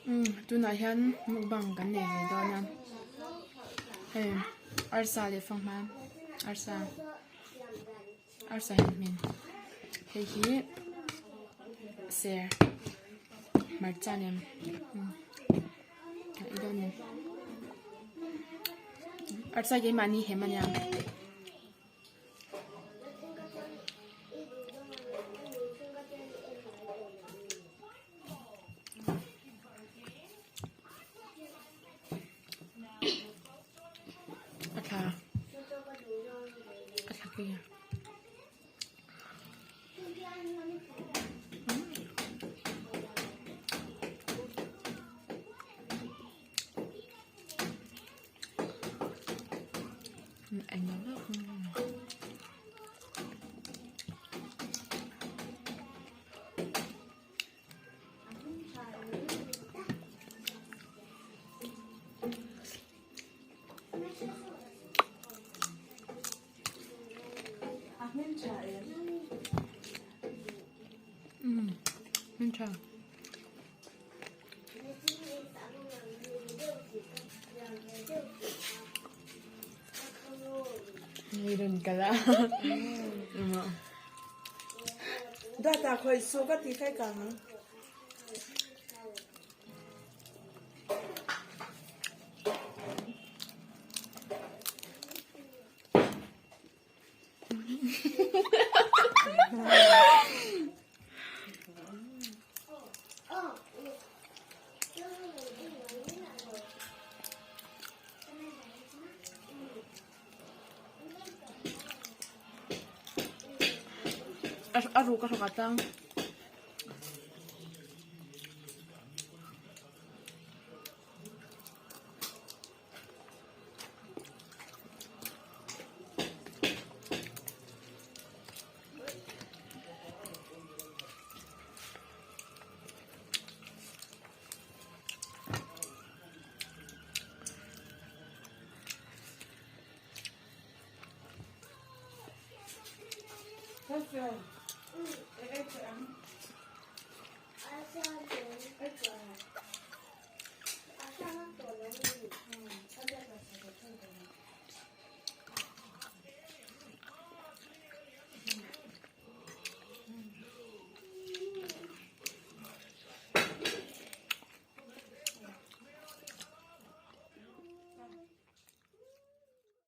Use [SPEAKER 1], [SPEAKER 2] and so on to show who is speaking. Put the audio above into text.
[SPEAKER 1] Umm tunah hian mukbang kan nei ve dawn a hei arsa leh fanghma arsa arsa hi hmin hei hi ser hmarcha nem umm a ei dawn a ni arsa keimahni hem ania. A thla a thla khi Umm hming tha. Ni rawn kal a.
[SPEAKER 2] Data khoi su ka ti khai kang ang.
[SPEAKER 1] A ruk a hrawk a tang.